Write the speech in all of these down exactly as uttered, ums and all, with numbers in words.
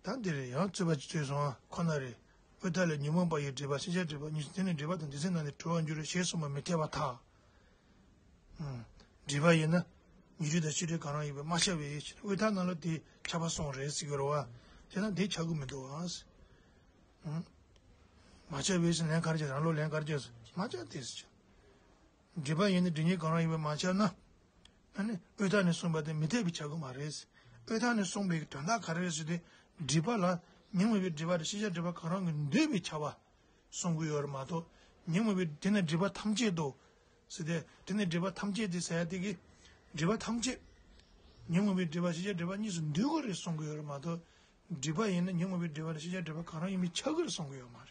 ད་འདི་རེད། ཡང་རྩོད་པ་ཅིག་རྩོད་སོང་ཨ། ཁོ་ན་རེད། དབུས་མཐའ་ལས་ཉོན་མོངས་པ་ཡི་སྒྲིབ་པ་ཤེས་བྱ་སྒྲིབ་པ་གཉིས་སུ། དེ་ནི་སྒྲིབ་པ་དང་དེ་ཚེ་ན་ནི་གྲོལ་བར་འགྱུར་རོ་ཞེས་གསུངས་པ་མི་འཐད་པར་ཐལ། ཨུམ། སྒྲིབ་པ་ཡིན་ན་ཉོན་སྒྲིབ་དང་ཤེས་སྒྲིབ་གང་རུང་ཡིན་པས་མ་ཁྱབ་པས། དབུས་མཐའ་ན་ལ་དེ་ཁྱབ་པ་སོང་རེད་ཟེར་གྱི་རེད་བ། དེ་ན་དེ་ཁྱབ་ཀྱི་མི་འདུག་ཨ། ཨུམ། མ་ཁྱབ་པས་ཟེར་ལན་ག་རེ་བྱས། རང་ལུགས་ལན་ག་རེ་བྱས། མ་ཁྱབ་སྟེ་ཟེར། སྒྲིབ་པ་ཡིན་ན་སྒྲིབ་གཉིས་གང་རུང་ཡིན་པས་མ་ཁྱབ་ན། ཨ་ནི་དབུས་མཐའ་ནས་གསུངས་པ་དེ་མི་འཐད་པས་ཁྱབ་ཀྱི་མ་རེད། དབུས་མཐའ་ནས་གསུངས་པའི་དོན་དག་ག་རེ་རེད་ཟེར་ཏེ། སྒྲིབ་པ་ལ་ཉོན་མོངས་པའི་སྒྲིབ་པ་དང་ཤེས་བྱ་སྒྲིབ་པ་གང་རུང་གིས་འདུས་པས་ཁྱབ་པ་གསུང་གི་ཡོད་རེད་མ་གཏོགས། ཉོན་མོངས་པའི་དེ་ནི་སྒྲིབ་པ་ཐམས་ཅད་དོ་ཟེར་ཏེ། དེ་ནི་སྒྲིབ་པ་ཐམས་ཅད་དེ་ཟེར་ཡ་དེ་གིས། སྒྲིབ་པ་ཐམས་ཅད་ཉོན་མོངས་པའི་སྒྲིབ་པ་ཤེས་བྱ་སྒྲིབ་པ་གཉིས་སུ་འདུས་ཀྱི་རེད་གསུང་གི་ཡོད་རེད་མ་གཏོགས། སྒྲིབ་པ་ཡིན་ན་ཉོན་མོངས་པའི་སྒྲིབ་པ་དང་ཤེས་བྱ་སྒྲིབ་པ་གང་རུང་ཡིན་པས་ཁྱབ་ཀྱི་རེད་གསུང་གི་ཡོད་མ་རེད།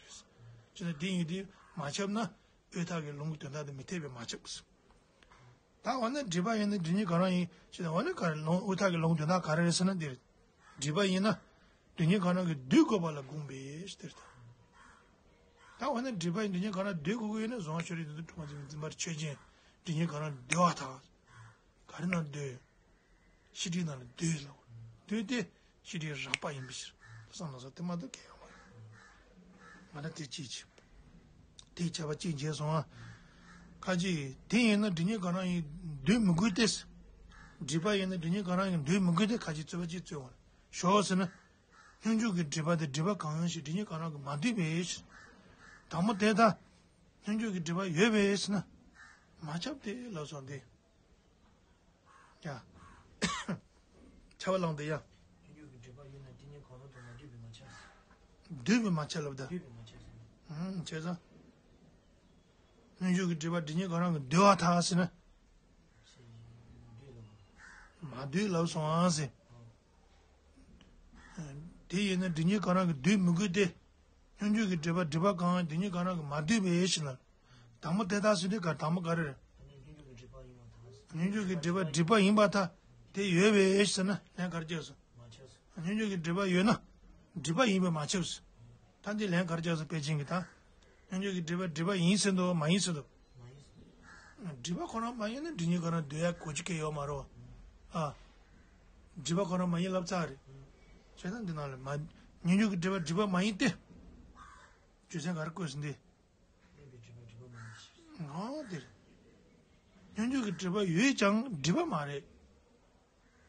བྱས་ན་དེ་ཡིན་དུས་མ་ཁྱབ་ན། དབུས་མཐའ་གི་ལུང་གི་དོན་དག་དེ་མི་འཐད་པས་མ་ཁྱབ་ཟེར། ད་འོ་ན་སྒྲིབ་པ་ཡིན་ན་སྒྲིབ་གཉིས་གང་རུང་ཡིན་ཞེ་ན། འོ་ན་ག་རེ་ལུང་། དབུས་མཐའ་གི་ལུང་དོན་དག་ག་རེ་རེད་ཟེར་ན་འདིར། སྒྲིབ་པ་ཡིན་ན་སྒྲིབ་གཉིས་གང་རུང་གིས་འདུས་དགོས་པ་ལ་དགོངས་པས་ཟེར་ཏེ། ད་འོ་ན་སྒྲིབ་པ་ཡིན་སྒྲིབ་གཉིས་གང་རུང་འདུས་དགོས་ཀྱི་ཡོད་ན། གཟུངས་སྔགས་ཆོས་རིག་འདུལ་དང་ཁྲོས་མ་བྱེད་པའི་འཛིན་པ་ཆོས་ཅན། སྒྲིབ་གཉིས་གང་རུང་འདུས་པར་ཐལ། ག་རེ་ནང་འདུས། ཤེས་སྒྲིབ་ནང་ལ་འདུས་ལ། འདུས་ཏེ་ཤེས་སྒྲིབ་རགས་པ་ཡིན་པའི་ཕྱིར། བསམ་བློ་ཟ་དེ་མ་གཏོགས་གལ་ཡོད་མ་རེད། ང་ལ་དེ་ཅིའི་ཕྱིར། དེའི་ཁྱབ་པ་ཅིག་བྱས་སོང་ཨ། ཁ་ཅིག་དེ་ཡིན་ན་སྒྲིབ་གཉིས་གང་རུང་ཡིན་འདུས་མི་དགོས་ཏེ། སྒྲིབ་པ་ཡིན་ན་སྒྲིབ་གཉིས་གང་རུང་ཡིན་འདུས་མི་དགོས་ཏེ། ཁ་ཅིག་རྩོད་པ་ཅིག་རྩོད་འོང་ཞོག་ཟེར་ན། སྙོམས་འཇུག་གི་སྒྲིབ་པ་དེ་སྒྲིབ་པ་གང་ཞིག་སྒྲིབ་གཉིས་གང་རུང་གིས་མ་འདུས་པའི་ཕྱིར། དང་པོ་དེ་ལྟར། སྙོམས་འཇུག་གི་སྒྲིབ་པ་ཡོད་པའི་ཕྱིར་ན། མ་ཁྱབ་སྟེ་ལབ་སོང་སྟེ། ཡ། ཁྱབ་པ་ལངས་ཏེ་ཡ། སྙོམས་འཇུག་གི་སྒྲིབ་པ་ཡོད་ན་སྒྲིབ་གཉིས་གང་རུང་དུ་མ་འདུས་པས་མ་ཁྱབ་ཟེར། འདུས་པས་མ་ཁྱབ་ལབ་ད། འདུས་པས་མ་ཁྱབ་ཟེར། ཨང་བྱས་ཙང་། སྙོམས་འཇུག་གི་སྒྲིབ་པ་སྒྲིབ་གཉིས་གང་རུང་གིས་འདུས་པར་ཐལ་ཟེར་ན། མ་འདུས་ལབ་སོང་ཨང་ཟེར། དེ་ཡིན་ན་སྒྲིབ་གཉིས་གང་རུང་གིས་འདུས་མི་དགོས་ཏེ། སྙོམས་འཇུག་གི་སྒྲིབ་པ་སྒྲིབ་པ་གང་སྒྲིབ་གཉིས་གང་རུང་གིས་མ་འདུས་པའི་ཕྱིར་ལ། དང་པོ་དེ་ལྟར་ཟེར་དུས་ག་དང་པོ་ག་རེ་རེད། སྙོམས་འཇུག་གི་སྒྲིབ་པ་སྒྲིབ་པ་ཡིན་པར་ཐལ། དེ་ཡོད་པའི་ཕྱིར་ན་ལན་ག་རེ་རྒྱག་སོང་། སྙོམས་འཇུག་གི་སྒྲིབ་པ་ཡོད་ན་སྒྲིབ་པ་ཡིན་པས་མ་ཁྱབ་ཟེར། ད་འདི་ལན་ག་རེ་རྒྱག་སོང་། དཔེ་ཅན་གྱི་ད། སྙོམས་འཇུག་གི་སྒྲིབ་པ་སྒྲིབ་པ་ཡིན་ཟེར་འདུག་མ་ཡིན་ཟེར་འདུག་སྒྲིབ་པ་ཁོ་རང་མ་ཡིན་ན་སྒྲིབ་གཉིས་ཁོ་རང་འདུས་ཡ་གོ་རྒྱུ་གལ་ཡོད་མ་རེད་བ། ཨ། སྒྲིབ་པ་ཁོ་རང་མ་ཡིན་ལབ་ཚར་རེད། བྱས་ཙང་འདི་ནང་ལ་མ། སྙོམས་འཇུག་གི་སྒྲིབ་པ་སྒྲིབ་པ་མ་ཡིན་ཏེ། རྒྱུ་མཚན་ག་རེ་བཀོད་ཟིན་ཏེ། འོ་དེ་རེད། སྙོམས་འཇུག་གི་སྒྲིབ་པ་ཡོད་ཀྱང་སྒྲིབ་པ་མ་རེད།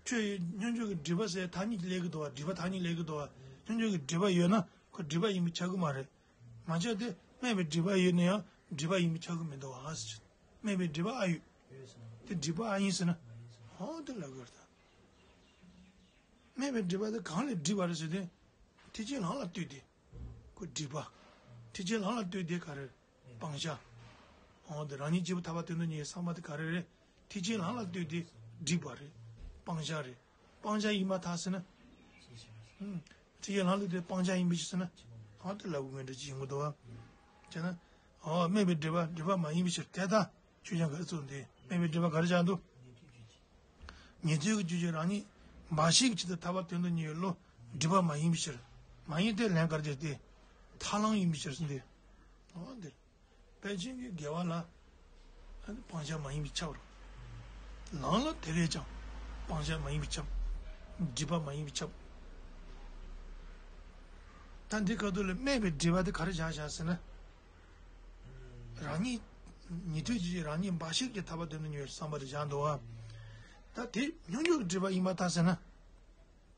ཁྱོད་ཡིས་སྙོམས་འཇུག་གི་སྒྲིབ་པ་ཟེར་ཐ་སྙད་ཀྱི་ལས་ཀྱི་འདུག་བ། སྒྲིབ་པ་ཐ་སྙད་ལས་ཀྱི་འདུག་བ། སྙོམས་འཇུག་གི་སྒྲིབ་པ་ཡོད་ན་ཁོ་སྒྲིབ་པ་ཡིན་པས་ཁྱབ་ཀྱི་མ་རེད། མ་ཁྱབ་སྟེ་སྨྲས་པའི་སྒྲིབ་པ་ཡོད་ན་ཡང་སྒྲིབ་པ་ཡིན་པས་ཁྱབ་ཀྱི་མི་འདུག་བ་ཟེར། སྨྲས་པའི་སྒྲིབ་པ་ཨ་ཡོད། དེ་སྒྲིབ་པ་ཨ་ཡིན་ཟེར་ན། ཧོ་དེ་ལབ་དགོས་རེད་ད། སྨྲས་པའི་སྒྲིབ་པ་དེ་གང་ལས་སྒྲིབ་པ་རེད་ཟེར་ཏེ། ཐེག་ཆེན་ལམ་ལ་ལྟོས་ཏེ། ཁོ་སྒྲིབ་པ། ཐེག་ཆེན་ལམ་ལ་ལྟོས་ཏེ་ག་རེ། སྤང་བྱ། འོ་དེ་རང་ཉིད་གཅིག་པུ་ཐར་པ་དོན་དུ་གཉེར་བའི་བསམ་པ་དེ་ག་རེ་རེད། ཐེག་ཆེན་ལམ་ལ་ལྟོས་ཏེ་སྒྲིབ་པ་རེད། སྤང་བྱ་རེད། སྤང་བྱ་ཡིན་པར་ཐལ་ཟེར་ན། ཨུམ། ཐེག་ཆེན་ལམ་ལ་ལྟོས་ཏེ་སྤང་བྱ་ཡིན་པའི་ཕྱིར་ཟེར་ན། འོ་དེ་ལབ་དགོས་ངེས་འདྲ་ཅིག་ཡིན་དགོས་འདུག་བ། བྱས་ན། འོ་སྨྲས་པའི་སྒྲིབ་པ་སྒྲིབ་པ་མ་ཡིན་པའི་ཕྱིར་དེ་ལྟར། ཆོས་ཅན་ག་རེ་ཚུགས་འདི་སྨྲས་པའི་སྒྲིབ་པ་ག་རེ་བཞག་འདུག་ཉན་ཐོས་ཀྱི་རྒྱུད་ཀྱི་རང་ཉིད་འབའ་ཞིག་གི་ཆེད་དུ་ཐར་པ་དོན་དུ་གཉེར་བའི་བློ་སྒྲིབ་པ་མ་ཡིན་པའི་ཕྱིར། མ་ཡིན་ཏེ་ལན་ག་རེ་བྱས་ཏེ། ཐར་ལམ་ཡིན་པའི་ཕྱིར་ཟེར་འདི། འོ་འདིར། དཔལ་ཆེན་གྱི་དགེ་བ་ལ་སྤང་བྱ་མ་ཡིན་པས་ཁྱབ་རོ། ལམ་ལ་དེ་ལས་ཀྱང་སྤང་བྱ་མ་ཡིན་པས་ཁྱབ། སྒྲིབ་པ་མ་ཡིན་པས་ཁྱབ། ད་འདི་སྐབས་དུ་ལ་སྨྲས་པའི་སྒྲིབ་པ་དེ་ག་རེ་བཞག་བཞག་ཟེར་ན། རང་ཉིད་ཉན་ཐོས་ཀྱི་རང་ཉིད་འབའ་ཞིག་གི་ཐར་པ་དོན་དུ་གཉེར་བའི་བསམ་པ་དེ་བཞག་འདུག་བ། ད་དེ་སྙོམས་འཇུག་གི་སྒྲིབ་པ་ཡིན་པར་ཐལ་ཟེར་ན།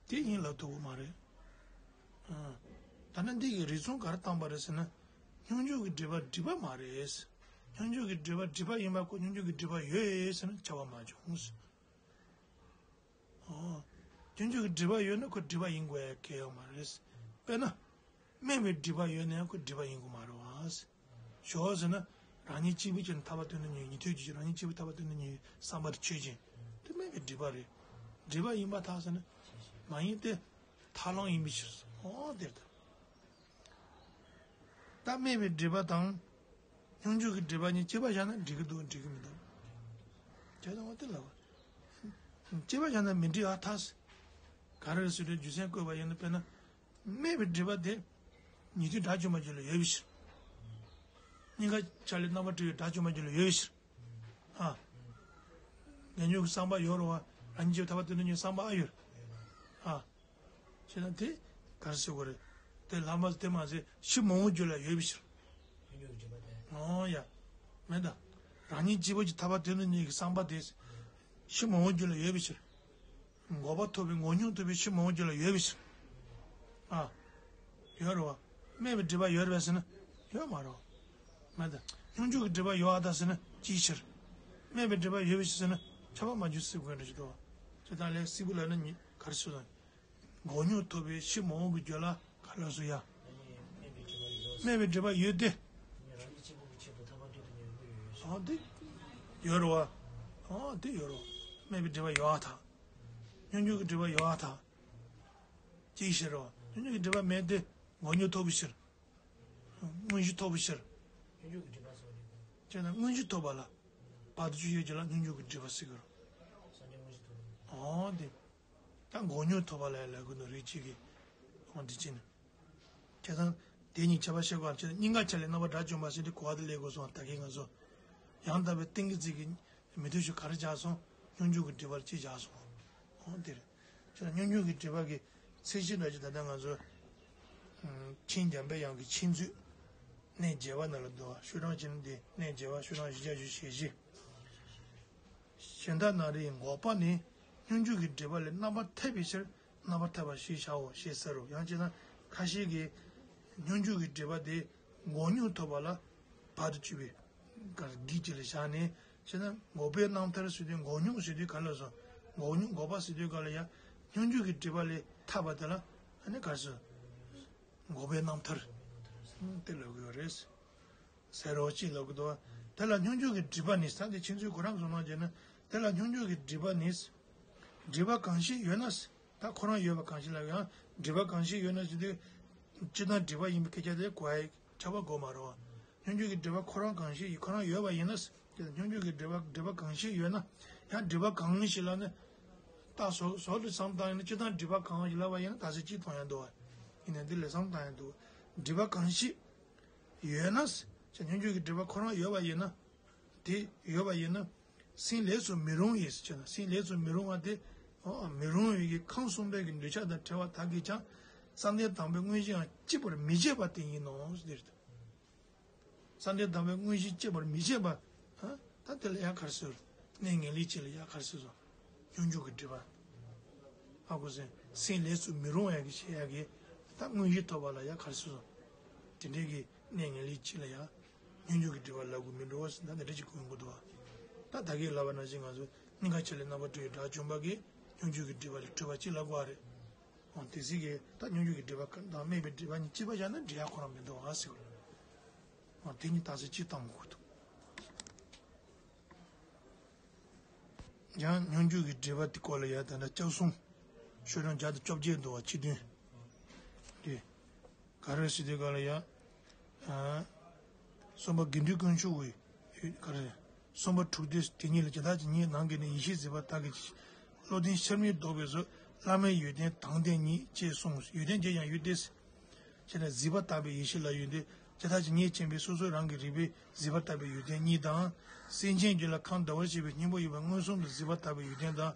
དེ་ཡིན་ལབ་ཐུབ་ཀྱི་མ་རེད། ཨ། ད་ནི་འདི་གི་རིགས་མཚུངས་ག་རེ་བཏང་པ་རེད་ཟེར་ན། སྙོམས་འཇུག་གི་སྒྲིབ་པ་སྒྲིབ་པ་མ་རེད། སྙོམས་འཇུག་གི་སྒྲིབ་པ་སྒྲིབ་པ་ཡིན་པ་ཁོ་སྙོམས་འཇུག་གི་སྒྲིབ་པ་ཡོད་ཟེར་ན་ཁྱབ་པ་མ་བྱུང་། ཨོ། སྙོམས་འཇུག་གི་སྒྲིབ་པ་ཡོད་ན་ཁོ་སྒྲིབ་པ་ཡིན་དགོས་ཡ་གལ་ཡོད་མ་རེད། དཔེར་ན། སྨྲས་པའི་སྒྲིབ་པ་ཡོད་ན་ཡང་ཁོ་སྒྲིབ་པ་ཡིན་དགོས་མ་རེད་བ། ཞོག་ཟེར་ན། རང་ཉིད་གཅིག་པུ་ཅན་ཐར་པ་དོན་དུ་གཉེར་ཉན་ཐོས་ཀྱི་རང་ཉིད་གཅིག་པུ་ཐར་པ་དོན་དུ་གཉེར་བསམ་པ་དེ་ཆོས་ཅན། དེ་སྨྲས་པའི་སྒྲིབ་པ་རེད། སྒྲིབ་པ་ཡིན་པར་ཐལ་ཟེར་ན། མ་ཡིན་ཏེ། ཐར་ལམ་ཡིན་པའི་ཕྱིར། ཨོ་དེར་ད། ད་སྨྲས་པའི་སྒྲིབ་པ་དང་། སྙོམས་འཇུག་གི་སྒྲིབ་པ་གཉིས་གཅིག་པ་བཞག་ན་འགྲིག་གི་འདུག་འགྲིག་གི་མི་འདུག་བྱས་ཙང་འོ་དེ་ལ། གཅིག་པ་བཞག་ན་མི་འགྲིག་ཨ་ཐལ། ག་རེ་རེད་ཟེར་དུས་རྒྱུ་མཚན་བཀོད་པ་ཡིན་ན། དཔེར་ན། སྨྲས་པའི་སྒྲིབ་པ་དེ། ཉན་ཐོས་དགྲ་བཅོམ་པ་རྒྱུད་ལ་ཡོད་པའི་ཕྱིར། སྙིང་ག་ཆ་ལས་རྣམ་པར་གྲོལ་བའི་དགྲ་བཅོམ་པ་རྒྱུད་ལ་ཡོད་པའི་ཕྱིར། ཨ། ངེས་འབྱུང་གི་བསམ་པ་ཡོད་རེད་བ། རང་ཉིད་ཀྱི་ཐར་པ་དོན་དུ་གཉེར་བསམ་པ་ཨ་ཡོད། ཨ། བྱས་ན་དེ། ག་རེ་ཟེར་དགོས་རེད། དེ་ལྷག་པ་དེ་མ་ཟད་ཕྱི་མ་འོངས་རྒྱུ་ལ་ཡོད་པའི་ཕྱིར། ཨོ་ཡ། མེད་ད། རང་ཉིད་གཅིག་པུ་གྱི་ཐར་པ་དོན་དུ་གཉེར་གྱི་བསམ་པ་དེ། ཕྱི་མ་འོངས་རྒྱུ་ལ་ཡོད་པའི་ཕྱིར། འགོག་པ་ཐོབ་པའི་འགོག་སྙོམས་ཐོབ་པའི་ཕྱི་མ་འོངས་རྒྱུ་ལ་ཡོད་པའི་ཕྱིར། ཨ། ཡོད་རེད་བ། སྨྲས་པའི་སྒྲིབ་པ་ཡོད་རེད་བས་ཟེར་ན། ཡོད་མ་རེད་བ། མེད་ད། སྙོམས་འཇུག་གི་སྒྲིབ་པ་ཡོད་ཨ་ད་ཟེར་ན་ཅིའི་ཕྱིར། སྨྲས་པའི་སྒྲིབ་པ་ཡོད་པའི་ཕྱིར་ཟེར་ན་ཁྱབ་པ་མ་འཇུག་སྲིད་དགོས་འདྲ་ཞིག་འདུག་བ། ཇི་ལྟར་ལས་སྲིད་པ་ལ་ནི་ག་རེ་ཞུ་དང་། འགོག་སྙོམས་ཐོབ་པའི་ཕྱི་མ་འོངས་ཀྱི་རྒྱུ་ལ་ག་ལ་སུ་ཡ། སྨྲས་པའི་སྒྲིབ་པ་ཡོད་དེ། ཨོ་དེ། ཡོད་རེད་བ། ཨོ་དེ་ཡོད་རེད་བ། སྨྲས་པའི་སྒྲིབ་པ་ཡོད་ཨ་ད། སྙོམས་འཇུག་གི་སྒྲིབ་པ་ཡོད་ཨ་ད། ཅིའི་ཕྱིར་རོ། སྙོམས་འཇུག་གི་སྒྲིབ་པ་མེད་དེ། འགོག་སྙོམས་ཐོབ་པའི་ཕྱིར། དངོས་གཞི་ཐོབ་པའི་ཕྱིར། སྙོམས་འཇུག་གི་སྒྲིབ་པ་སོགས་ནི། ཅེ་ན་དངོས་གཞི་ཐོབ་པ་ལ། བར་དུ་གཅོད་ཡོད་ཀྱི་ལ་སྙོམས་འཇུག་གི་སྒྲིབ་པ་ཟེར་གི་རོ། སངས་རྒྱས་དངོས་གཞི་ཐོབ་པ། ཨོ་དེ། ད་འགོག་སྙོམས་ཐོབ་པ་ལ་ལ་གུ་ནོ་རིགས་གཅིག་གི། ཨོ་དེ་ཅི་ནི། ཁྱེད་ཚང་། དེ་གཉིས་ཁྱད་པར་ཤེས་དགོས་ཨ་ཁྱེད་ཚང་སྙིང་ག་ཆ་ལས་རྣམ་པ་དགྲ་བཅོམ་པ་ཞིག་དེ་གོ་བ་དེ་ལས་དགོས་སོང་ད་གིན་ང་ཚོ། ཡང་དག་པའི་ཏིང་གི་ཚིག་གི་མི་མཐུན་ཕྱོགས་ག་རེ་བྱས་སོང་། སྙོམས་འཇུག་གི་སྒྲིབ་པར་ཅི་བྱས་སོང་། འོ་དེ་རེད། ཁྱེད་ཚང་སྙོམས་འཇུག་གི་སྒྲིབ་པ་གི་ཚད་གཞི་འདྲ་ཅིག་ད་ལྟ་ང་ཚོ། མཁྱེན་འཇམ་པའི་དབྱངས་ཀྱི་མཁྱེན་བརྩེ། གནས་བརྒྱད་པ་ནང་ལ་འདུག་བ་ཤོག་གྲངས་ཅན་དེ་གནས་བརྒྱད་པ་ཤོག་གྲངས་བཞི་བརྒྱ་ཞེ་བཞི། གཞན་དག་ན་རེ་འགོག་པ་ནི། སྙོམས་འཇུག་གི་སྒྲིབ་པ་ལས་རྣམ་པར་ཐར་པའི་ཕྱིར། རྣམ་པར་ཐར་པ་ཞེས་བྱའོ་ཞེས་ཟེར་རོ། ཡང་ཅིག་ན་ཁ་ཤས་ཀྱིས། སྙོམས་འཇུག་གི་སྒྲིབ་པ་དེ། འགོག་སྙོམས་ཐོབ་པ་ལ། བར་དུ་གཅོད་པའི། གར་གྱིས་ཅི་ལ་བཞག་ནས། ཅེ་ན་འགོག་པའི་རྣམ་ཐར་ཟེར་དུས་འགོག་སྙོམས་ཟེར་དུས་ག་ལ་སོང་། འགོག་སྙོམས་འགོག་པ་ཟེར་དུས་ག་ལ་ཡ། སྙོམས་འཇུག་གི་སྒྲིབ་པ་ལས་ཐར་པ་དེ་ལ། ཨ་ནི་ག་རེ་ཟེར། འགོག་པའི་རྣམ་ཐར། དེ་ལབ་དགོས་རེད། ཟེར་རོ་ཅིག་ལབ་གི་འདུག་བ། དེ་ལ་སྙོམས་འཇུག་གི་སྒྲིབ་པ་ནི་ས་དེ་ཁྱེད་ཚོས་གོ་རམས་སོང་ན་བྱས་ན། དེ་ལ་སྙོམས་འཇུག་གི་སྒྲིབ་པ་ནི། སྒྲིབ་པ་གང་ཞིག་ཡོད་ན། ད་ཁོ་རང་ཡོད་པ་གང་ཞིག་ལ་ཡང་སྒྲིབ་པ་གང་ཞིག་ཡོད་ན་ཟེར་དུས། སྤྱིར་བཏང་སྒྲིབ་པ་ཡིན་པའི་སྐད་ཆ་དེ་གོ་ཡ་ཁྱབ་པ་དགོས་མ་རེད་བ། སྙོམས་འཇུག་གི་སྒྲིབ་པ་ཁོ་རང་གང་ཞིག་ཡིན་ཁོ་རང་ཡོད་པ་ཡིན་ན། དེ་སྙོམས་འཇུག་གི་སྒྲིབ་པ་སྒྲིབ་པ་གང་ཞིག་ཡོད་ན། ཡང་སྒྲིབ་པ་གང་ཞིག་ལ་ནི། ད་ཟོ་ཟོ་ལ་བསམ་བཏང་ཡིན་ན་སྤྱིར་བཏང་སྒྲིབ་པ་གང་ཞིག་ལབ་པ་ཡིན་ན་ད་ཟེར་གཅིག་མཐོང་ཡ་འདུག་བ། ཡིན་ནའི་འདི་ལ་བསམ་བཏང་ཡ་འདུག་སྒྲིབ་པ་གང་ཞིག་ཡོད་ན། ཅེ་སྙོམས་འཇུག་གི་སྒྲིབ་པ་ཁོ་རང་ཡོད་པ་ཡིན་ན། དེ་ཡོད་པ་ཡིན་ན། སེམས་ལས་སུ་མི་རུང་བའི་ཟེར་ན་སེམས་ལས་སུ་མི་རུང་བ་དེ། ཨོ་མི་རུང་བའི་གི་ཁམས་གསུམ་པའི་གི་འདོད་ཆགས་དང་བྲལ་བ་དག་གིས་ཀྱང་། བསམ་གཏན་དང་པོའི་དངོས་གཞིའང་སྐྱེད་པར་མི་བྱེད་པ་དེ་ཡིན་ནོ་ཟེར་ཏེ། བསམ་གཏན་དང་པོའི་དངོས་གཞི་སྐྱེད་པར་མི་བྱེད་པ། ཨ་ད་དེ་ལ་ཡང་ག་རེ་ཟེར། གནས་ངེས་ལེགས་བྱེད་ལ་ཡང་ག་རེ་ཟེར་སོང་། སྙོམས་འཇུག་གི་སྒྲིབ་པ། ཧ་གོ་སོང་། སེམས་ལས་སུ་མི་རུང་བ་ཡང་གི་བྱེད་ཡ་གི། ད་དངོས་གཞི་ཐོབ་པ་ལ་ཡང་ག་རེ་ཟེར་སོང་། དེ་འདྲའི་གི་གནས་ངེས་ལེགས་བྱེད་ལ་ཡང་། སྙོམས་འཇུག་གི་སྒྲིབ་པ་ལབ་དགོས་མི་འགྲོ་ཟེར་ན་དེ་འདྲ་ཅིག་གོ་ཡོང་གི་འདུག་བ། ད་ད་གིན་ལབ་པ་ནང་བཞིན་ང་ཚོ་སྙིང་ག་ཆེ་ལས་རྣམ་པར་གྲོལ་བའི་དགྲ་བཅོམ་པ་གིས་སྙོམས་འཇུག་གི་སྒྲིབ་པ་ལས་གྲོལ་བ་ཅིག་ལབ་དགོས་པ་རེད། འོ་དེ་སྲིད་ཀྱི་ད་སྙོམས་འཇུག་གི་སྒྲིབ་པ་དང་སྨྲས་པའི་སྒྲིབ་པ་གཉིས་གཅིག་པ་བཞག་ན་འགྲིག་ཡ་ཁོ་རང་མི་འདུག་ཨ་ཟེར་བ། འོ་དེ་གཉིས་རྟགས་གསལ་གཅིག་བཏང་དགོས་འདུག་ཡང་སྙོམས་འཇུག་གི་སྒྲིབ་པ་དེ་སྐོར་ལ་ཡ་ད་ལྟ་སྐྱབས་གསུམ། ཤོག་གྲངས་བརྒྱ་དང་བཅོ་བརྒྱད་འདུག་བ་སྤྱི་དོན། དེ། ག་རེ་ཟེར་དུས་ག་ལ་ཡ། ཨ། གསུམ་པ་དགེ་འདུན་དཀོན་མཆོག་གི། ག་རེ། གསུམ་པ་དྲུག་སྡེ་དེ་ཉིད་ལ་ཇི་ལྟར་གྱི་ཉིད་ནང་གི་ནི་ཡེ་ཤེས་གཟིགས་པ་དག་གི། བློ་ལྡན་ཤར་མིག་ལྡོག་པའི་ཚུལ་བླ་མའི་ཡོན་ཏན་དང་ལྡན་ཉིད་ཅེས་གསུངས། ཡོན་ཏན་བརྒྱད་ཀྱང་ཡོད་དེ། ཅེ་ན་གཟིགས་པ་དག་པའི་ཡེ་ཤེས་ལ་ཡོད་དེ། ཇི་ལྟར་གྱི་ཉིད་ཅེས་པའི་སོ་སོ་རང་གི་རིག་པའི་གཟིགས་པ་དག་པའི་ཡོན་ཏན་གཉིས་དང་། སེམས་ཅན་རྒྱུད་ལ་ཁམས་ཟླ་བར་ཤེས་པའི་སྙིང་པོ་ཡོད་པ་མངོན་སུམ་དུ་གཟིགས་པ་དག་པའི་ཡོན་ཏན་དང་།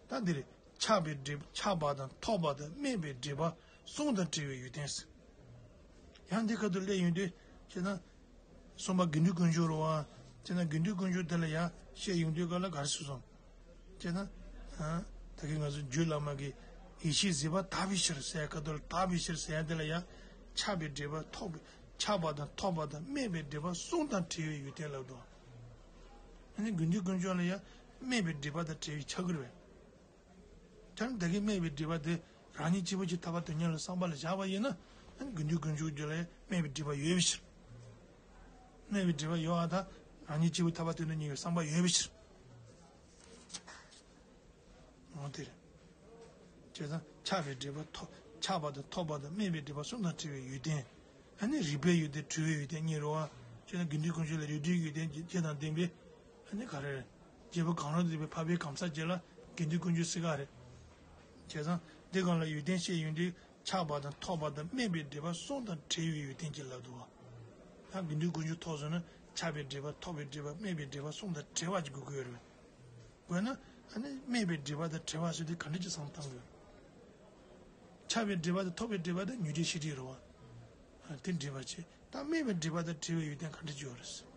ད་འདིར་ཆགས་པའི་སྒྲིབ་ཆགས་པ་དང་ཐོགས་པ་དང་སྨད་པའི་སྒྲིབ་པ་གསུམ་དང་བྲལ་བའི་ཡོན་ཏན། ཡང་འདི་ཁ་ཐུག་སླེབས་ཡོང་དུས་ཅེ་ན། གསུམ་པ་དགེ་འདུན་དཀོན་མཆོག་རུ་བ། ཅེ་ན་དགེ་འདུན་དཀོན་མཆོག་དེ་ལ་ཡང་བཤད་ཡོང་དུས་ག་ལ་ག་རེ་ཟེར་སོང་། ཅེ་ན། ད་གིན་ང་ཚོ་རྒྱུད་བླ་མ་གི་ཡེ་ཤེས་གཟིགས་པ་དག་པའི་ཕྱིར་ཟེར་ཁ་ཐུག་ལ་དག་པའི་ཕྱིར་ཟེར་ཡ་དེ་ལ་ཡང་ཆགས་པའི་སྒྲིབ་པ་ཐོགས་པའི་ཆགས་པ་དང་ཐོགས་པ་དང་སྨད་པའི་སྒྲིབ་པ་གསུམ་དང་བྲལ་བའི་ཡོན་ཏན་ལབ་འདུག་ཨ་ནི་དགེ་འདུན་དཀོན་མཆོག་ལ་ཡང་སྨད་པའི་སྒྲིབ་པ་དང་བྲལ་བའི་ཆ་གི་རེད། ད་ནི་ད་གིན་སྨད་པའི་སྒྲིབ་པ་དེ་རང་ཉིད་གཅིག་པུ་གཅིག་ཐར་པ་དོན་གཉེར་ལ་བསམ་པ་ལ་བཞག་པ་ཡིན་ན། ཨ་ནི་དགེ་འདུན་དཀོན་མཆོག་རྒྱུད་ལ་སྨད་པའི་སྒྲིབ་པ་ཡོད་པའི་ཕྱིར། སྨད་པའི་སྒྲིབ་པ་ཡོད་པ་དང་རང་ཉིད་གཅིག་པུ་ཐར་པ་དོན་དུ་གཉེར་བའི་བསམ་པ་ཡོད་པའི་ཕྱིར། འོ་དེ་རེད། བྱས་ཙང་ཆགས་པའི་སྒྲིབ་པ་ཐོགས་ཆགས་པ་དང་ཐོགས་པ་དང་སྨད་པའི་སྒྲིབ་པ་གསུམ་དང་བྲལ་བའི་ཡོན་ཏན། ཨ་ནི་རིག་པའི་ཡོན་ཏན་གྲོལ་བའི་ཡོན་ཏན་གཉིས་རེད་བ། བྱས་ཙང་དགེ་འདུན་དཀོན་མཆོག་ལ་རིག་གྲོལ་ཡོན་ཏན་བརྒྱད་དང་ལྡན་པའི། ཨ་ནི་ག་རེ། རྒྱལ་པོ་གང་རུང་དུ་ཡོད་པའི་འཕགས་པའི་གང་ཟག་བརྒྱད་ལ་དགེ་འདུན་དཀོན་མཆོག་ཟེར་ག་རེད། བྱས་ཙང་འདི་སྒང་ལ་ཡོན་ཏན་བཤད་ཡོང་དུས་ཆགས་པ་དང་ཐོགས་པ་དང་སྨད་པའི་སྒྲིབ་པ་གསུམ་དང་བྲལ་བའི་ཡོན་ཏན་གྱིས་ལབ་འདུག་བ། ཡང་དགེ་འདུན་དཀོན་མཆོག་ཐོགས་སོང་ན་ཆགས་པའི་སྒྲིབ་པ་ཐོགས་པའི་སྒྲིབ་པ་སྨད་པའི་སྒྲིབ་པ་གསུམ་དང་བྲལ་བ་ཅིག་དགོས་ཀྱི་ཡོད་རེད། དགོས་ན་ཨ་ནི་སྨད་པའི་སྒྲིབ་པ་དང་བྲལ་བ་ཟེར་དུས་ག་འདྲ་ཅིག་བསམ་བཏང་དགོས། ཁྱབ་པའི་སྒྲིབ་པ་དང་ཐོབ་པའི་སྒྲིབ་པ་དེ་ཉོན་སྒྲིབ་ཤེས་སྒྲིབ་རེད་བ། དེ་སྒྲིབ་པ་བྱེད། ད་དམིགས་པའི་སྒྲིབ་པ་དང་བྲལ་བའི་ཡོན་ཏན་ག་འདྲ་ཅིག་ཡོད་རེད།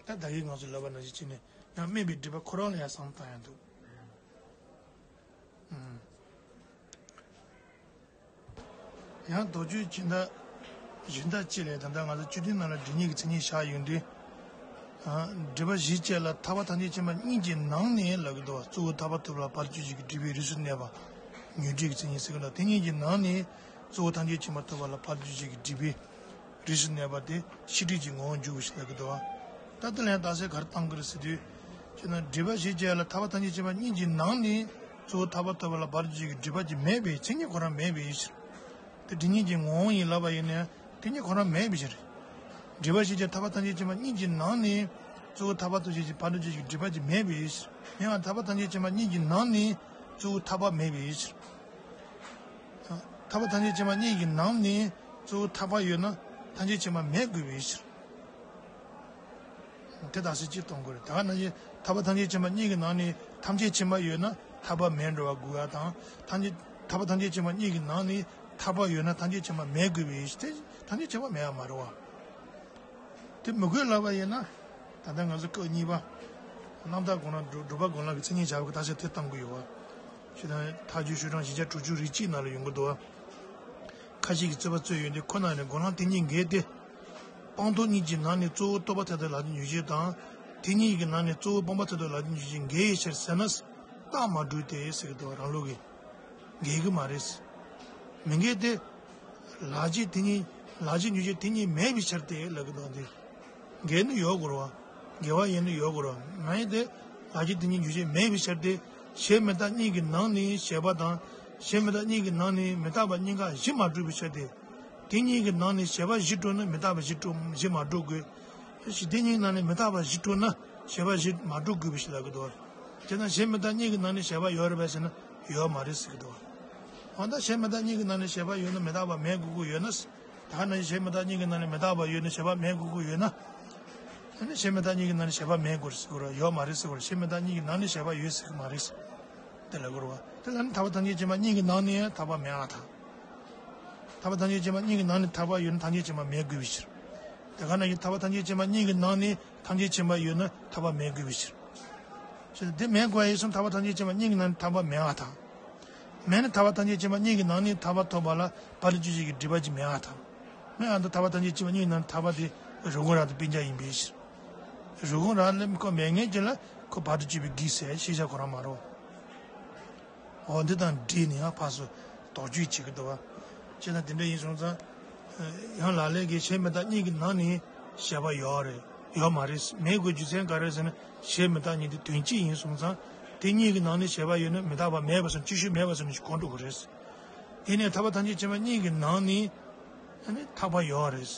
ད་ད་གིན་ང་ཚོ་ལབ་པ་ནང་བཞིན་བྱས་ནས་ཡང་དམིགས་པའི་སྒྲིབ་པ་ཁོ་རང་ལ་ཡང་བསམ་བློ་བཏང་ཡང་འདུག་ཡང་དོགས་གཅོད་སྦྱིན་བདག་སྦྱིན་བདག་སྤྱི་ལས། ད་ལྟ་ང་ཚོ་བཅུ་བདུན་ནང་ལ་སྒྲིབ་གཉིས་ཀྱི་མཚན་ཉིད་བཞག་ཡོང་དུས། སྒྲིབ་པ་བཞི་བཅས་ལ་ཐར་པ་ཐམས་ཅད་མཁྱེན་པ་གཉིས་ཀྱི་ནང་ནས་ལབ་ཀྱི་འདུག་བ། གཙོ་བོ་ཐར་པ་ཐོབ་ལ་བར་གཅོད་བྱེད་ཀྱི་སྒྲིབ་པའི་རིས་སུ་གནས་པ། ཉོན་སྒྲིབ་ཀྱི་མཚན་ཉིད་ཟེར་གྱི་འདུག་དེ་གཉིས་ཀྱི་ནང་ནས་གཙོ་བོ་ཐམས་ཅད་མཁྱེན་པ་ཐོབ་པ་ལ་བར་གཅོད་བྱེད་ཀྱི་སྒྲིབ་པའི་རིས་སུ་གནས་པ་དེ་ཤེས་སྒྲིབ་ཀྱི་ངོ་བོར་འཇུག་པ་ཞིག་ལབ་ཀྱི་འདུག་བ། ད་དེ་ལ་ཡང་རྟགས་གསལ་ག་རེ་བཏང་གི་རེད་ཟེར་དུས། ཅེ་ན་སྒྲིབ་པ་བཞི་བཅས་ལ་ཐར་པ་ཐམས་ཅད་མཁྱེན་པ་གཉིས་ཀྱི་ནང་ནས་གཙོ་བོ་ཐར་པ་ཐོབ་པ་ལ་བར་གཅོད་བྱེད་ཀྱི་སྒྲིབ་པ་ཅིག་མེད་པའི་མཚན་ཉིད་ཁོ་རང་མེད་པའི་ཕྱིར། དེ་སྒྲིབ་གཉིས་ཀྱི་ངོ་བོ་ཡིན་ལབ་པ་ཡིན་ན་དེ་ཉིད་ཁོ་རང་མེད་པའི་ཕྱིར། སྒྲིབ་པ་བཞི་བཅས་ཐར་པ་ཐམས་ཅད་མཁྱེན་པ་གཉིས་ཀྱི་ནང་ནས་གཙོ་བོ་ཐར་པ་ཐོབ་བྱེད་ཀྱི་བར་དུ་གཅོད་བྱེད་ཀྱི་སྒྲིབ་པ་ཅིག་མེད་པའི་ཕྱིར། ཡང་ཐར་པ་ཐམས་ཅད་མཁྱེན་པ་གཉིས་ཀྱི་ནང་ནས་གཙོ་བོ་ཐར་པ་མེད་པའི་ཕྱིར། ཐར་པ་ཐམས་ཅད་མཁྱེན་པ་གཉིས་ཀྱི་ནང་ནས་གཙོ་བོ་ཐར་པ་ཡོད་ན་ཐམས་ཅད་མཁྱེན་པ་མེད་དགོས་པའི་ཕྱིར། དེ་དག་སེ་གཅིག་གཏོང་དགོས་རེད། ད་ག་ནང་བཞིན་ཐར་པ་ཐམས་ཅད་མཁྱེན་པ་གཉིས་ཀྱི་ནང་ནས་ཐམས་ཅད་མཁྱེན་པ་ཡོད་ན་ཐར་པ་མེད་འགྲོ་བ་དགོས་ཡ་དང་། ཐམས་ཅད་ཐར་པ་ཐམས་ཅད་མཁྱེན་པ་གཉིས་ཀྱི་ནང་ནས་ཐར་པ་ཡོད་ན་ཐམས་ཅད་མཁྱེན་པ་མེད་དགོས་པའི་ཕྱིར། དེ་ཐམས་ཅད་མཁྱེན་པ་མེད་ཡ་མ་རེད་བ། དེ་མི་དགོས་ལབ་པ་ཡིན་ན། ད་ལྟ་ང་ཚོ་སྐབས་གཉིས་པ། རྣམ་དག་སྒོམ་ལམ་སྒྲུབ་པ་སྒོམ་ལམ་གྱི་མཚན་ཉིད་བྱ་བ་གི་རྟགས་གསལ་དེ་བཏང་གི་ཡོད་བ། ཞེ་སྡང་ཐག་གཅོད་ཤུགས་དྲག་བཞི་ཆ་དྲུག་ཅུ་རེ་གཅིག་ནང་ལ་ཡོང་གི་འདུག་བ། ཁ་ཅིག་གིས་རྩོད་པ་རྩོད་ཡོང་དུས་ཁོ་ན་ནི་སྒོམ་ལམ་དེ་གཉིས་འགལ་ཏེ། སྤངས་རྟོགས་གཉིས་ཀྱི་ནང་ནས་གཙོ་བོ་རྟོག་པ་མཐའ་དག་ལག་ལེན་འཇུག་བྱེད་དང་། དེ་གཉིས་ཀྱི་ནང་ནས་གཙོ་བོ་སྤངས་པ་མཐའ་དག་ལག་ལེན་འཇུག་བྱེད་འགལ་ཡོད་ཕྱིར་ཟེར་ན། རྟགས་མ་གྲུབ་སྟེ་ཟེར་གྱི་འདུག་རང་ལུགས་ཀྱིས། འགལ་གྱི་མ་རེད། མི་འགལ་ཏེ། ལག་རྗེས་དེ་གཉིས། ལག་རྗེས་འཇུག་བྱེད་དེ་གཉིས་མེད་པའི་ཕྱིར་ཏེ་ལབ་ཀྱི་འདུག་སྟེ། འགལ་ནི་ཡོད་དགོས་རེད་བ། འགལ་བ་ཡིན་ནི་ཡོད་དགོས་རེད་བ། མ་ཡིན་ཏེ། ལག་རྗེས་དེ་གཉིས་འཇུག་བྱེད་མེད་པའི་ཕྱིར་ཏེ། གཞན་མི་རྟག་གཉིས་ཀྱི་ནང་ནས་བྱས་པ་དང་། གཞན་མི་རྟག་གཉིས་ཀྱི་ནང་ནས་མི་རྟག་པ་གཉིས་ཀ་བཞི་མ་གྲུབ་པའི་ཕྱིར་ཏེ། དེ་གཉིས་ཀྱི་ནང་ནས་བྱས་པ་བཞི་གྲུབ་ན་མི་རྟག་པ་བཞི་གྲུབ་བཞི་མ་གྲུབ་དགོས། གཞི་དེ་གཉིས་ནང་ནས་མི་རྟག་པ་བཞི་གྲུབ་ན་བྱས་པ་བཞི་མ་གྲུབ་དགོས་པའི་ཕྱིར་ལབ་ཀྱི་འདུག་བ། དེས་ན་གཞན་མི་རྟག་གཉིས་ཀྱི་ནང་ནས་བྱས་པ་ཡོད་རེད་པས་ཟེར་ན་ཡོད་མ་རེད་ཟེར་གྱི་འདུག་བ། འོ་ད་གཞན་མི་རྟག་གཉིས་ཀྱི་ནང་ནས་བྱས་པ་ཡོད་ན་མི་རྟག་པ་མེད་དགོས་ཀྱི་ཡོད་ན། ད་ག་ནང་བཞིན་གཞན་མི་རྟག་གཉིས་ཀྱི་ནང་ནས་མི་རྟག་པ་ཡོད་ན་བྱས་པ་མེད་དགོས་ཀྱི་ཡོད་ན། ཨ་ནི་གཞན་མི་རྟག་གཉིས་ཀྱི་ནང་ནས་བྱས་པ་མེད་དགོས་རེད་ཟེར་གྱི་རེད། ཡོད་མ་རེད་ཟེར་གྱི་རེད། གཞན་མི་རྟག་གཉིས་ཀྱི་ནང་ནས་བྱས་པ་ཡོད་ཟེར་གྱི་མ་རེད། དེ་ལབ་དགོས་རེད་བ། དེ་ལ་ནི་ཐར་པ་ཐམས་ཅད་མཁྱེན་པ་གཉིས་ཀྱི་ནང་ནས་ཐར་པ་མེད་པར་ཐལ། ཐར་པ་ཐམས་ཅད་མཁྱེན་པ་གཉིས་ཀྱི་ནང་ནས་ཐར་པ་ཡོད་ན་ཐམས་ཅད་མཁྱེན་པ་མེད་དགོས་པའི་ཕྱིར། དེ་ག་ནང་བཞིན་ཐར་པ་ཐམས་ཅད་མཁྱེན་པ་གཉིས་ཀྱི་ནང་ནས་ཐམས་ཅད་མཁྱེན་པ་ཡོད་ན་ཐར་པ་མེད་དགོས་པའི་ཕྱིར། ཞེས་དེ་མེད་དགོས་པ་ཡིན་ཙང་ཐར་པ་ཐམས་ཅད་མཁྱེན་པ་གཉིས་ཀྱི་ནང་ནས་ཐར་པ་མེད་པར་ཐལ། མེད་ན་ཐར་པ་ཐམས་ཅད་མཁྱེན་པ་གཉིས་ཀྱི་ནང་ནས་ཐར་པ་ཐོབ་པ་ལ་བར་དུ་གཅོད་བྱེད་ཀྱི་སྒྲིབ་པ་ཅིག་མེད་པར་ཐལ། མེད་ཨ་ད་ཐར་པ་ཐམས་ཅད་མཁྱེན་པ་གཉིས་ཀྱི་ནང་ནས་ཐར་པ་དེ་རིགས་ཀུན་རང་དང་སྤུན་ཀྱག་ཡིན་པའི་ཕྱིར། རིགས་ཀུན་རང་ལས་ཁོ་མེད་མཁན་ཅིག་ལ་ཁོ་བར་དུ་གཅོད་པའི་རྒྱུ་ཟེར་ཤེས་བྱ་ཁོ་རང་མ་རེད། འོ་འདི་དང་འབྲེལ་ནས་ཡང་ཕར་ཚུར་དོགས་གཅོད་བྱེད་ཀྱི་འདུག་བ། བྱས་ན་དེ་འདྲ་ཡིན་སོང་ཙང་། ཡང་ལག་ལེན་གྱི་གཞན་མི་རྟག་གཉིས་ཀྱི་ནང་ནས་བྱས་པ་ཡོད་རེད། ཡོད་མ་རེད། མེད་དགོས་རྒྱུ་མཚན་ག་རེ་ཟེར་ན་གཞན་མི་རྟག་གཉིས་དེ་དོན་གཅིག་ཡིན་སོང་ཙང་། དེ་གཉིས་ཀྱི་ནང་ནས་བྱས་པ་ཡོད་ན་མི་རྟག་པ་མེད་པ་སོང་ཅིག་ཤོས་མེད་པ་སོང་ནས་གོ་འགྲོ་གི་རེད། དེ་ནས་ཐར་པ་ཐམས་ཅད་མཁྱེན་པ་གཉིས་ཀྱི་ནང་ནས་ཨ་ནི་ཐར་པ་ཡོད་རེད།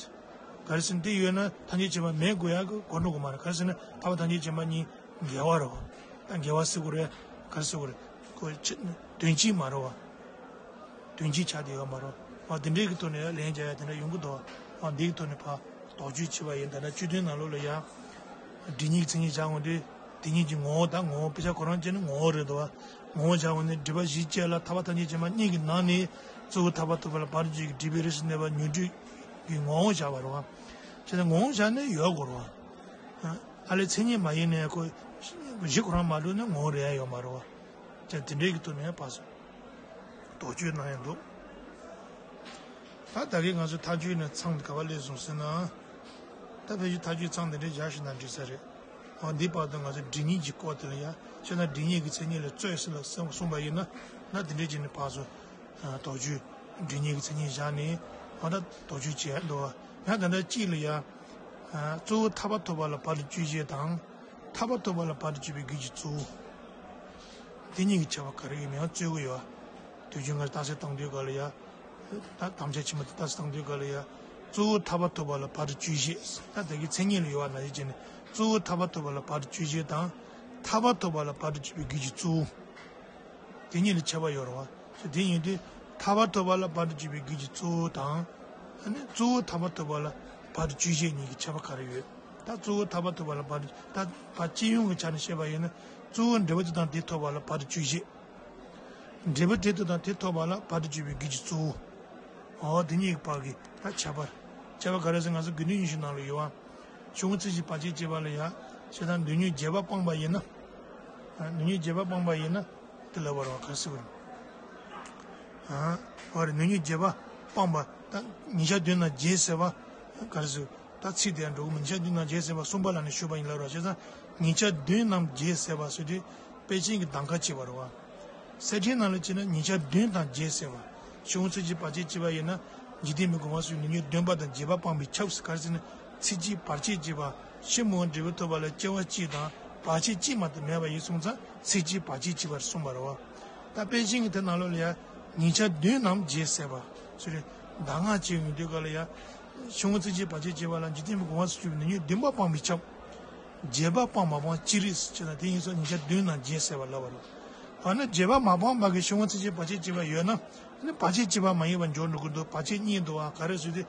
ག་རེ་ཟེར་ན་དེ་ཡོད་ན་ཐམས་ཅད་མཁྱེན་པ་མེད་དགོས་ཡག་གི་གོ་འགྲོ་གི་མ་རེད། ག་རེ་ཟེར་ན་ཐར་པ་ཐམས་ཅད་མཁྱེན་པ་གཉིས་འགལ་བ་རེད་བ། ད་འགལ་བ་ཟེར་དགོས་རེད། ག་རེ་ཟེར་དགོས་རེད། ཁོ་ཆ་དོན་གཅིག་མ་རེད་བ། དོན་གཅིག་ཆགས་བསྡད་ཡོད་མ་རེད་བ། འོ་དེ་འདྲའི་གི་ཐོག་ནས་ལན་རྒྱག་ཡ་དེ་འདྲ་ཡོང་གི་འདུག་བ། འོ་འདིའི་ཐོག་ནས་ཕར་དོགས་གཅོད་བྱས་པ་ཡིན། ད་ལྟ་བཅུ་བདུན་ནང་ལོགས་ལ་ཡ། སྒྲིབ་གཉིས་ཀྱི་མཚན་ཉིད་བཞག་འོང་དུས། དེ་གཉིས་ཀྱི་ངོ་བོ་དང་ངོ་བོ་དཔེ་ཆ་ཁོ་རང་ཅན་ནི་ངོ་བོ་རེད་འདུག་བ། ངོ་བོ་བཞག་འོང་ནས་སྒྲིབ་པ་བཞི་བཅས་ལ་ཐར་པ་ཐམས་ཅད་མཁྱེན་པ་གཉིས་ཀྱི་ནང་ནས་གཙོ་བོ་ཐར་པ་ཐོབ་པ་ལ་བར་དུ་གཅོད་ཀྱི་སྒྲིབ་པའི་རིས་སུ་གནས་པ་ཉོན་སྒྲིབ་ཀྱི་ངོ་བོ་བཞག་པ་རེད་བ། བྱས་ན་ངོ་བོ་བཞག་ནས་ཡོད་དགོས་རེད་བ། ཨ་ལས་མཚན་ཉིད་མ་ཡིན་ནས་ཁོ་གཞི་ཁོ་རང་མ་གྲུབ་ན་ངོ་བོ་རེད་ཡ་ཡོད་མ་རེད་བ། བྱས་དེ་འདྲའི་གི་ཐོག་ནས་ཕར་ཚུར་དོགས་གཅོད་གནང་ཡ་འདུག་ད་ད་གིན་ང་ཚོ་མཐའ་དཔྱོད་ནས་མཚམས་འདི་ག་པར་སླེབས་སོང་ཟེར་ན། ད་ཕལ་ཆེར་མཐའ་དཔྱོད་མཚམས་འདི་འདྲའི་བཞག་ཤེས་ན་འགྲིག་ས་རེད། འོ་འདི་བར་དུ་ང་ཚོ་སྒྲིབ་གཉིས་ཀྱི་སྐོར་དེ་ལ་ཡ་ཤེས་ན་སྒྲིབ་གཉིས་ཀྱི་མཚན་ཉིད་ལ་རྩོད་ཟེར་ལ་གསུངས་པ་ཡིན་ན། ན་འདི་འདྲའི་བྱས་ནས་ཕར་ཚུར་དོགས་གཅོད་སྒྲིབ་གཉིས་ཀྱི་མཚན་ཉིད་བཞག་ནས་འོ་ད་དོགས་གཅོད་བྱས་འདུག་བ། ཡང་ད་ལྟ་གཅིག་ལ་ཡ། གཙོ་བོ་ཐར་པ་ཐོབ་པ་ལ་བར་དུ་གཅོད་བྱེད་དང་། ཐར་པ་ཐོབ་པ་ལ་བར་དུ་གཅོད་པའི་རྒྱུ་གཅིག་གཙོ་བོ། དེ་གཉིས་ཀྱི་ཁྱད་པར་ག་རེ་ཡོད་མེད་ཡང་རྩོད་དགོས་ཡོད། དུས་རྒྱུན་ང་རྟགས་གསལ་བཏང་དུས་ག་ལ་ཡ། ད་དམ་བཅའ་ཆེན་མོ་དེ་རྟགས་གསལ་བཏང་དུས་ག་ལ་ཡ། གཙོ་བོ་ཐར་པ་ཐོབ་པ་ལ་བར་དུ་གཅོད་བྱེད། ད་དེ་གི་མཚན་ཉིད་ལ་ཡོད་པ་ནང་བཞིན་བྱས་ནས་གཙོ་བོ་ཐར་པ་ཐོབ་པ་ལ་བར་དུ་གཅོད་བྱེད་དང་། ཐར་པ་ཐོབ་པ་ལ་བར་དུ་གཅོད་པའི་རྒྱུ་གཅིག་གཙོ་བོ། དེ་གཉིས་ལ་ཁྱད་པར་ཡོད་རེད་བ། དེ་ཡིན་དུས་ཐར་པ་ཐོབ་པ་ལ་བར་དུ་གཅོད་པའི་རྒྱུ་གཅིག་གཙོ་བོ་དང་། ཨ་ནི་གཙོ་བོ་ཐར་པ་ཐོབ་པ་ལ་བར་དུ་གཅོད་བྱེད་གཉིས་ཀྱི་ཁྱད་པར་ག་རེ་ཡོད། ད་གཙོ་བོ་ཐར་པ་ཐོབ་པ་ལ་བར་དུ་ད་བ་སྤྱི་ཡོངས་ཀྱི་ཆ་ནས་བཤད་པ་ཡིན་ན་གཙོ་བོ་འབྲས་བུ་དེ་དང་དེ་ཐོབ་པ་ལ་བར་དུ་གཅོད་བྱེད། འབྲས་བུ་དེ་དག་དང་དེ་ཐོབ་པ་ལ་བར་དུ་གཅོད་པའི་རྒྱུ་གཅིག་གཙོ་བོ། འོ་དེ་གཉིས་ཀྱི་བར་གྱི་ད་ཁྱད་པར། ཁྱད་པར་ག་རེ་ཟེར་ང་ཚོ་དགེ་འདུན་ཉི་ཤུ་ནང་ལ་ཡོད་བ། ཆུང་ངུ་ཚིག་གཅིག་བར་ཆད་བཅད་པ་ལ་ཡ། ཞེ་སྡང་མདོ་ཉོན་བརྒྱད་པ་སྤངས་པ་ཡིན་ན། མདོ་ཉོན་བརྒྱད་པ་སྤངས་པ་ཡིན་ན། དེ་ལ་བར་བ་ག་རེ་ཟེར་བ་རེད། ཨ། བར་མདོ་ཉོན་བརྒྱད་པ་སྤངས་པ་ད་ཉིན་ཞག་བདུན་ནམ་བརྒྱད་ཟེར་བ་ག་རེ་ཟེར། ད་ཚིག་དེ་འགྲོ་གི་མིན། ཉིན་ཞག་བདུན་ནམ་བརྒྱད་ཟེར་བ་གསུམ་པ་ལ་ནི་ཞུས་པ་ཡིན་ལབ་རོགས། བྱས་ཙང་ཉིན་ཞག་བདུན་ནམ་བརྒྱད་ཟེར་བ་ཟེར་དུས་དཔལ་ཆེན་གྱི་གདམ་ཁ་བྱེད་པ་རེད་བ། གསེར་ཕྲེང་ནང་ལ་བྱས་ན་ཉིན་ཞག་བདུན་དང་བརྒྱད་ཟེར་བ། ཆུང་ངུ་ཚིག་གཅིག་བར་ཆད་བཅད་པ་ཡིན་ན། འཇིག་རྟེན་མའི་གོ་འཕང་སོགས་མདོ་ཉོན་བདུན་པ་དང་བརྒྱད་པ་སྤངས་པས་ཁྱབ་ཟེར། ག་རེ་ཟེར་ན་ཚིག་གཅིག་བར་ཆད་བཅད་པ། ཕྱིར་མི་འོང་འབྲས་བུ་ཐོབ་པ་ལ་སྐྱེ་བ་གཅིག་དང་བར་ཆད་གཅིག་མ་གཏོགས་མེད་པ་ཡིན་གསུངས་ཙང་ཚིག་གཅིག་བར་ཆད་བཅད་པར་གསུངས་པ་རེད་བ། ད་དཔལ་ཆེན་གྱི་དེ་ནང་ལོགས་ལ་ཡ། ཉིན་ཞག་བདུན་ནམ་བརྒྱད་ཟེར་བ། ཟེར་རེད། གདམས་ངག་བྱེད་ཡོང་དུས་སྐབས་ལ་ཡ། ཆུང་ངུ་ཚིག་གཅིག་བར་ཆད་བཅད་པ་ལ་འཇིག་རྟེན་མའི་གོ་འཕང་སོགས་མདོ་ཉོན་བདུན་པ་སྤངས་པས་ཁྱབ། བརྒྱད་པ་སྤངས་མ་སྤངས་གཅིག་རེད་ཟེར་ན་དེ་ཡིན་ཙང་ཉིན་ཞག་བདུན་ནམ་བརྒྱད་ཟེར་བ་ལབ་པ་རེད། འོ་ན་བརྒྱད་པ་མ་སྤངས་པ་གི་ཆུང་ངུ་ཚིག་གཅིག་བར་ཆད་བཅད་པ་ཡོད་ན། ཨ་ནི་བར་ཆད་བཅད་པ་མ་ཡིན་པ་འཇོག་འགྲོ་གི་འདུག་བར་ཆད་གཉིས་འདུག་བ། ག་རེ་ཟེར་དུས།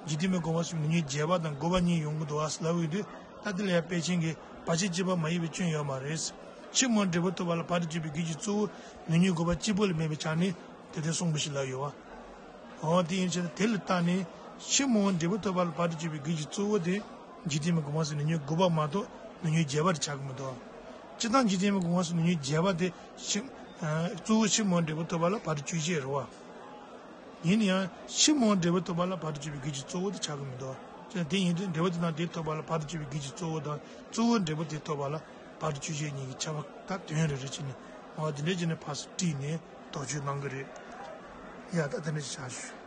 འཇིག་རྟེན་མའི་གོ་འཕང་སོགས་མདོ་ཉོན་བརྒྱད་པ་དང་དགུ་པ་གཉིས་ཡོང་གི་འདུག་བ་ལབ་ཡོང་དུས། ད་དེ་ལ་ཡ་དཔལ་ཆེན་གྱིས་བར་ཆད་བཅད་པ་མ་ཡིན་པའི་སྐྱོན་ཡོད་མ་རེད། ཕྱིར་མི་འོང་འབྲས་བུ་ཐོབ་པ་ལ་བར་དུ་གཅོད་པའི་རྒྱུ་གཅིག་གཙོ་བོ་མདོ་ཉོན་དགུ་པ་གཅིག་པོ་ལས་མེད་པའི་ཆ་ནས་དེ་དོན་གསུངས་པ་ཞིག་ལབ་ཡོད་བ། འོ་དེ་ཡིན་ཕྱིར་དེ་ལ་བརྟགས་ནས་ཕྱིར་མི་འོང་འབྲས་བུ་ཐོབ་པ་ལ་བར་དུ་གཅོད་པའི་རྒྱུ་གཅིག་གཙོ་བོ་དེ་འཇིག་རྟེན་མའི་གོ་འཕང་སོགས་མདོ་ཉོན་དགུ་པ་མ་གཏོགས་མདོ་ཉོན་བརྒྱད་པ་དེ་ཆགས་ཀྱི་མི་འདུག་སྤྱིར་བཏང་འཇིག་རྟེན་མའི་གོ་འཕང་སོགས་མདོ་ཉོན་བརྒྱད་པ་དེ་ཕྱིར། གཙོ་བོ་ཕྱིར་མི་འོང་འབྲས་བུ་ཐོབ་པ་ལ་བར་དུ་གཅོད་བྱེད་རེད་བ། ཡིན་ན་ཡང་ཕྱིར་མི་འོང་འབྲས་བུ་ཐོབ་པ་ལ་བར་དུ་གཅོད་པའི་རྒྱུ་གཅིག་གཙོ་བོ་དེ་ཆགས་ཀྱི་མི་འདུག་ཅེས་དེ་ཡིན་དུས་འབྲས་བུ་དེ་དང་དེ་ཐོབ་པ་ལ་བར་དུ་གཅོད་པའི་རྒྱུ་གཅིག་གཙོ་བོ་དང་གཙོ་བོ་འབྲས་བུ་དེ་ཐོབ་པ་ལ་བར་དུ་གཅོད་བྱེད་གཉིས་ཀྱི་ཁྱད་པར་ད་དོན་རེ་རེ་བྱས་ནས་འོ་དེ་འདྲ་བྱས་ནས་ཕར་ཚུར་དཀྲིས་ནས་དོགས་གཅོད་གནང་གི་རེད། ཡ་ད་དེ་འདྲ་ཞིག་བྱ་ཞུ།